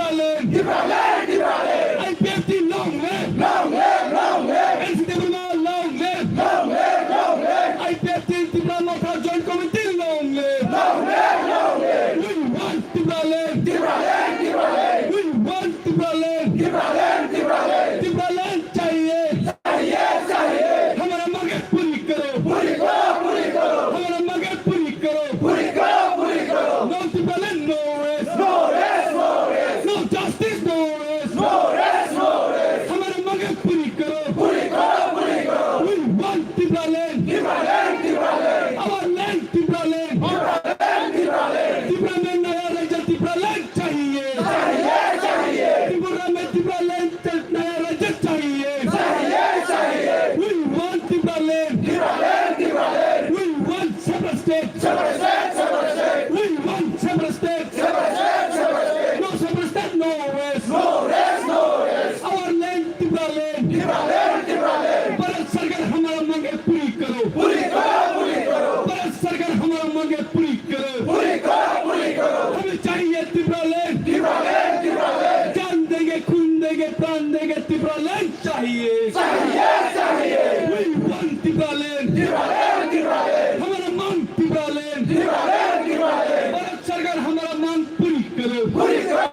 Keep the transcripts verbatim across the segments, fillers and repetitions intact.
Tipraland! Tipraland! Tipraland! I P F T long live! Long live! Long live! N C T Debbarma long live! Long live! Long live! I P F T Tipra Motha Joint Committee long live! Long live! Long live! We want Tipraland! Tipraland! Tipraland! We want Tipraland! Tipraland! Tipraland! Tipraland chahiye! Chahiye! Chahiye! Hamara mange puri karo! Puri karo! Puri karo! Hamara mange puri karo! Puri karo! Puri karo! No Tipraland, no rest! No rest! No rest! No justice, no rest! No rest! No rest! Hamara mange puri karo! Puri karo! Puri karo! We want Tipraland! Tipraland! Tipraland! Our land, Tipraland! Tipraland! Tipraland! Tipra mein naya raja Tipraland chahiye! Chahiye! Chahiye! Tripura mein Tipraland naya raja chahiye! Chahiye! Chahiye! We want Tipraland! Tipraland! Tipraland! We want separate state! Separate state! Separate state! We want separate state! Separate state! Separate state! No separate state, no rest! No rest! No rest! Our land, Tipraland! Tipraland! Tipraland! Bharat Sarkar hamara mange puri karo! Puri karo! Puri karo! Bharat Sarkar hamara mange puri karo! Puri karo! Puri karo! Hame chahiye Tipraland! Tipraland! Tipraland! Jaan denge, khoon denge, pran denge, Tipraland chahiye! Chahiye! Chahiye! We want Tipraland! Tipraland! Tipraland! Hamara mang Tipraland! Tipraland! Tipraland! Bharat Sarkar hamara mang puri karo! Puri karo!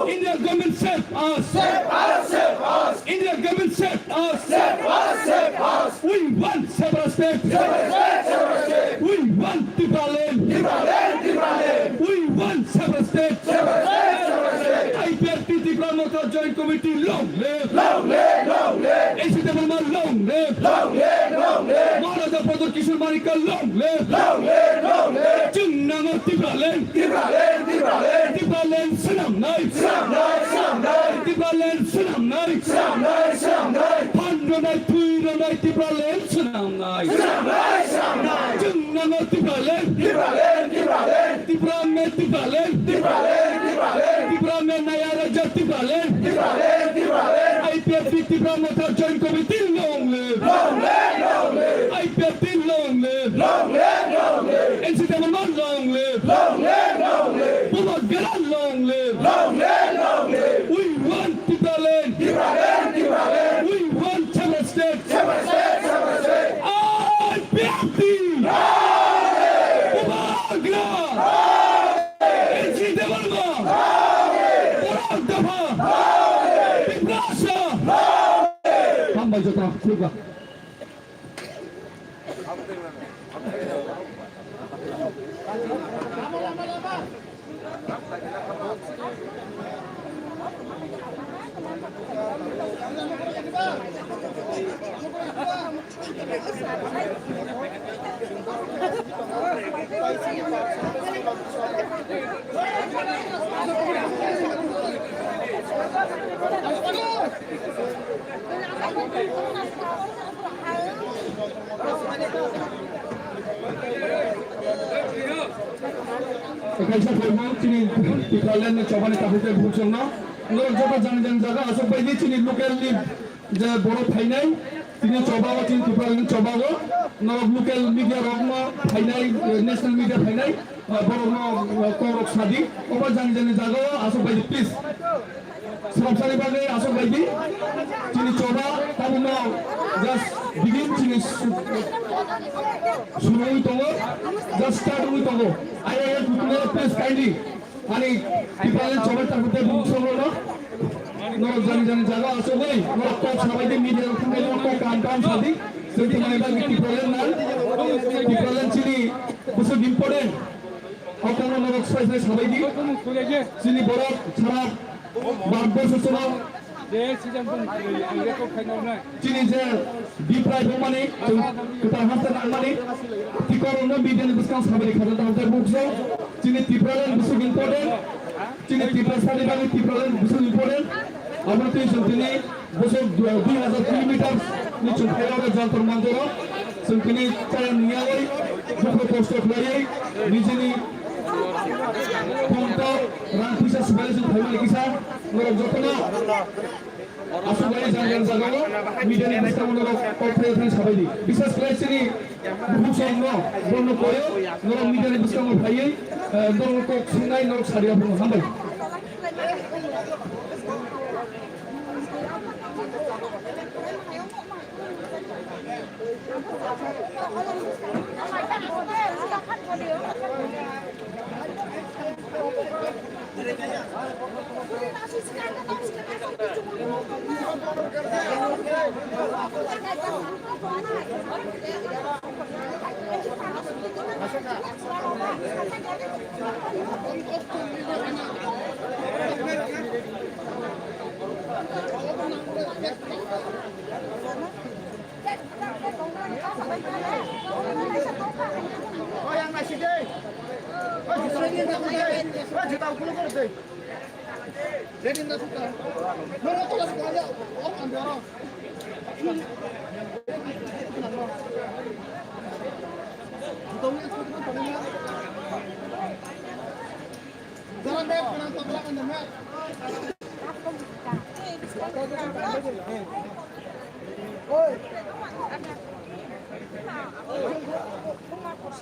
India government save us! Save us! Save us! India government save us! Save us! Save us! We want separate state! Separate state! Separate state! We want Tipraland! Tipraland! Tipraland! We want separate state! Separate state! Separate state! I P F T Tipra Motha Joint Committee long live! Long live! Long live! N C Debbarma long live! Long live! Long live! Maharaja Pradyot Kishore Manikya long live! Long live! Long live! Chwng nango Tipraland! Tipraland! Tipraland! Tipraland swnamnai! Swnamnai! Swnamnai! Tipraland swnamnai! Swnamnai! Swnamnai! Phan rwnai, thwi rwnai, Tipraland swnamnai! Swnamnai! Swnamnai! Chwng nango Tipraland! Tipraland! Tipraland! Tipra mein Tipraland! Tipraland! Tipraland! Tipra mein naya raja Tipraland! Tipraland! Tipraland! I P F T Tipra Motha Joint Committee long live! Long live! Long live! I P F T long live! Long live! Long live! N C Debbarma long live! Long live! Long live! Bhuban Gala long live! Long live! Long live! We want Tipraland! Tipraland! Tipraland! We want separate state! Separate state! Separate state! I P F T! Long live! Bhuban Gala! Long live! N C Debbarma! Long live! Borok Dopha! Long live! Tiprasa! Long live! Hambai joto, khulumkha. Kaisa phaimung chini Tipraland ni chobani takhuk tei bukhuk songno norok joto jani jani jaga aswk bai di chini local ni je borok phainai, tini choba o, tini Tipraland ni choba o, norok local media rok no phainai, eh, national media phainai, eh, borok no, eh, kok rok sadi, obo jani jani jaga o aswk bai di, please. Swrapsani bagwi aswk bai di, chini choba tabukno just begin chini su-, suru wngwi tongo, just start wngwi tongo. Ayang yang kutungo, please kindly. Ani Tipraland choba takhuk tei bukhuk songno norok jani jani jaga achugwi norok kok sabai di, media rok thangwi norok kok kaham kaham sadi. Chwng tongmani bagwi Tipraland nang, Tipraland chini bwswk important. O kokno norok swbai swbai sabai di. Chini borok sara Bharatborsho chwng chini je Biprai bongmani, chwng kwtal haste nangmani, tei korokno media ni bwskang sabari khajak tangkhe bukso, chini Tipraland bwswk important, chini Tiprasa ni bagwi Tipraland bwswk important. Abo twi chwng tini bwswk dui hajar kilometers ni chwng phai oro Jantar Mantar o chwng tini chaya niyawai dukhu kosto khlaiwi nijini phone call rang puisa swbai chwng phaimani kisa norok jotono Aswk bai jang jang jagao media ni bwskango norok kok phai phai sabai di. Bisas khlai chini bukhuk song no, bono koyo, norok media ni bwskango phaiwi, eh, norok kok sungnai, norok sariya phano hambai.